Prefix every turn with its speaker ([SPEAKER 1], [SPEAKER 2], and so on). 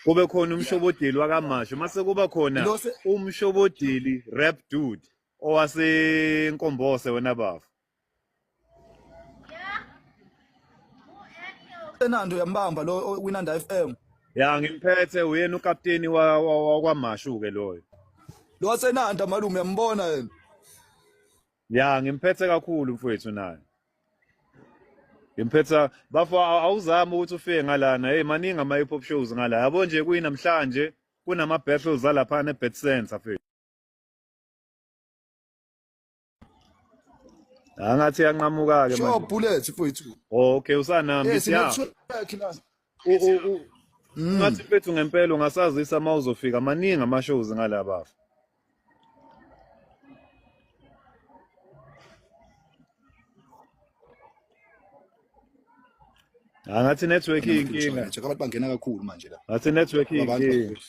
[SPEAKER 1] Kube khona umshobodeli wakaMashu, mase kuba khona
[SPEAKER 2] Lo se-
[SPEAKER 1] umshobodeli rap dude owaseNkombose wena bafo.
[SPEAKER 2] Senando uyambamba lo Winanda FM.
[SPEAKER 1] Ya ngimphethe uyena ukapteni wakwaMashu ke loyo.
[SPEAKER 2] Lo wasenanda malume uyambona yena.
[SPEAKER 1] Ya ngimphethe kakhulu mfowethu naye. Ngimphetha bafo awuzami ukuthi ufike ngalana. Hey maningi ama hip hop shows ngala. Yabo nje kuyinamhlanje kunama battles alapha ne Bet Center mfethu. Angathi yanqamuka ke
[SPEAKER 2] Sure
[SPEAKER 1] manje.
[SPEAKER 2] bullet mfowethu.
[SPEAKER 1] Oh, okay usanami
[SPEAKER 2] Yes
[SPEAKER 1] ya.
[SPEAKER 2] network la.
[SPEAKER 1] Ngathi mfethu ngempela ungasazisa uma uzofika maningi ama shows ngala bafo. Angathi network iyinkinga.
[SPEAKER 2] Check abantu bangena kakhulu manje la.
[SPEAKER 1] Ngathi network
[SPEAKER 2] Abantu
[SPEAKER 1] iyinkinga.